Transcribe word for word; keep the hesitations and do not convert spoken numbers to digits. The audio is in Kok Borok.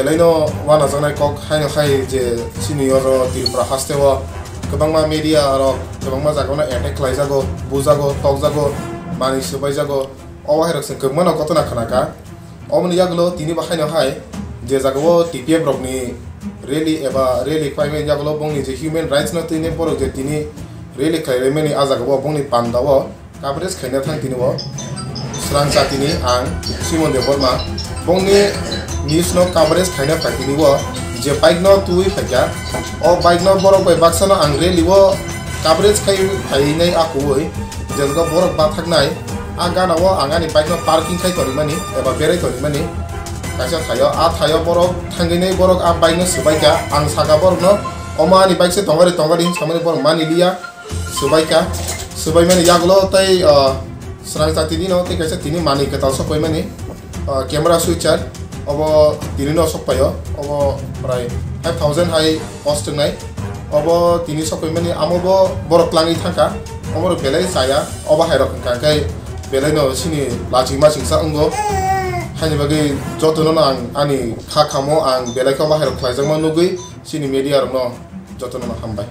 Haino wanajaknai kok haino hai je chini oro Tripura haste o kwbangma media rok kwbangma jaga no attack khlaijago, bujago, tokjago, manwi swbaijago. Obo hai rok se kwbangma no gotona khna kha. Oboni yagulo tini bo haino hai je jaga o T P F rok ni rally eba rally khlai mani yagulo bongni je human rights no tini borok je tini rally khlai mani a jaga o bongni panda o coverage khaina thang tini o Srang Chatini ang Simon Debbarma bongni news no coverage khaina phai tini o je bike no twi phaikha o bike no borok bai baksa no ang rally o coverage khai phainai akuoi je jaga borok bathaknai a gana o ang ani bike no parking khai toni mani eba berai toni mani kaisa thaio a thaio borok thangwi borok a bike no swbaikha ang saka borok no omo ani bike se tongari tongari hin samani borok mani liya. Swbaikha, swbaimani yagulo tei, ah, Srang Chatini no tei kaisa tini manwi kwtal sokpaimani, ah, camera switcher, obo tini no sokpaio, obo prai five thousand hai cost wngnai, obo tini sokpaimani amo bo borok tlangwi thangkha, obo rok belai chaya, obo hai rok hwnkha khe belai no chini laching machingsa wngo, haini bagwi jotono no ang ani kha khamo ang belai khe obo hai rok khlaijakma nugwi chini media rok no jotono no hambai.